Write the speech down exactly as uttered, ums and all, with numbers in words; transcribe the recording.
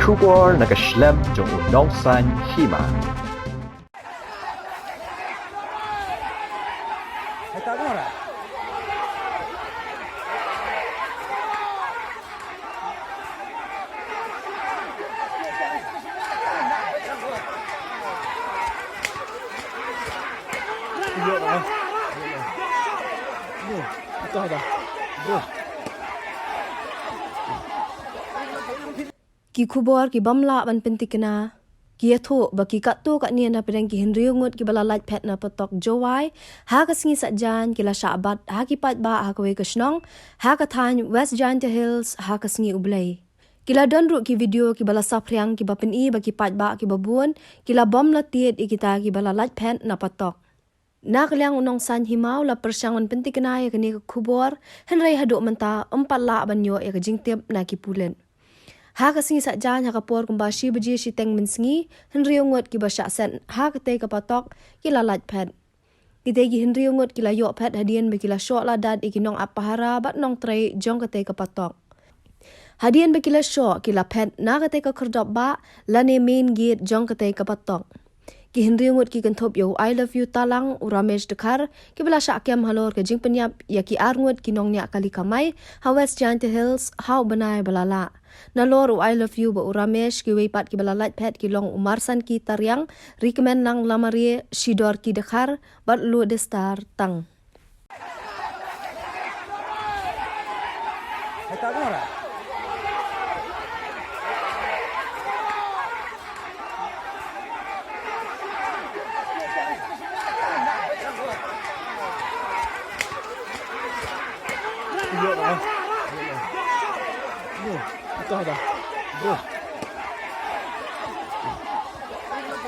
Khubor na ka shlem jong u Nongsaiñ Hima. Ki khubor ki bym lah ban pyntikna. Ki ïathuh ba ki katto katne na pdeng ki hynriew ngut kiba la lait phet na patok Jowai ha ka sngi Saitjaiñ ki la shah bat ha ki paidbah ha kawei ka shnong ha ka thaiñ West Jaintia Hills ha ka sngi U Blei. Ki la don ruh ki video kiba la saphriang kiba pyni ba ki paidbah kiba bun ki la bym la tied ïa kita kiba la lait phet na patok. Na ka liang u Nongsaiñ Hima u la pyrshang ban pyntikna ïa kane ka khubor, hynrei haduh mynta um pat lah ban ïoh ïa ka jingtip na ki pulit. Ha ka sngi Saitjaiñ ha ka por kumba shi baje shiteng mynsngi, hynriew ngut kiba shah set ha katei ka patok ki la lait phet. Kitei ki hynriew ngut ki la ïoh phet hadien ba ki la shoh la dat ïa ki nongap pahara bad nongtrei jong katei ka patok. Hadien ba ki la shoh, ki la phet na katei ka khyrdop bah lane main gate jong katei ka patok. Ki hynriew ngut ki kynthup ïa u I Love You Talang, u Ramesh Dkhar, kiba la shah kem halor ka jingpynïap ïa ki ar ngut ki nongñiah kali kamai ha West Jaintia Hills ha u bnai ba la lah. Nalor u I Love You bad u Ramesh, kiwei pat kiba la lait phet ki long u Marsanki Tariang, Rikmenlang Lamare, Shidorki Dkhar bad Lodestar Tang.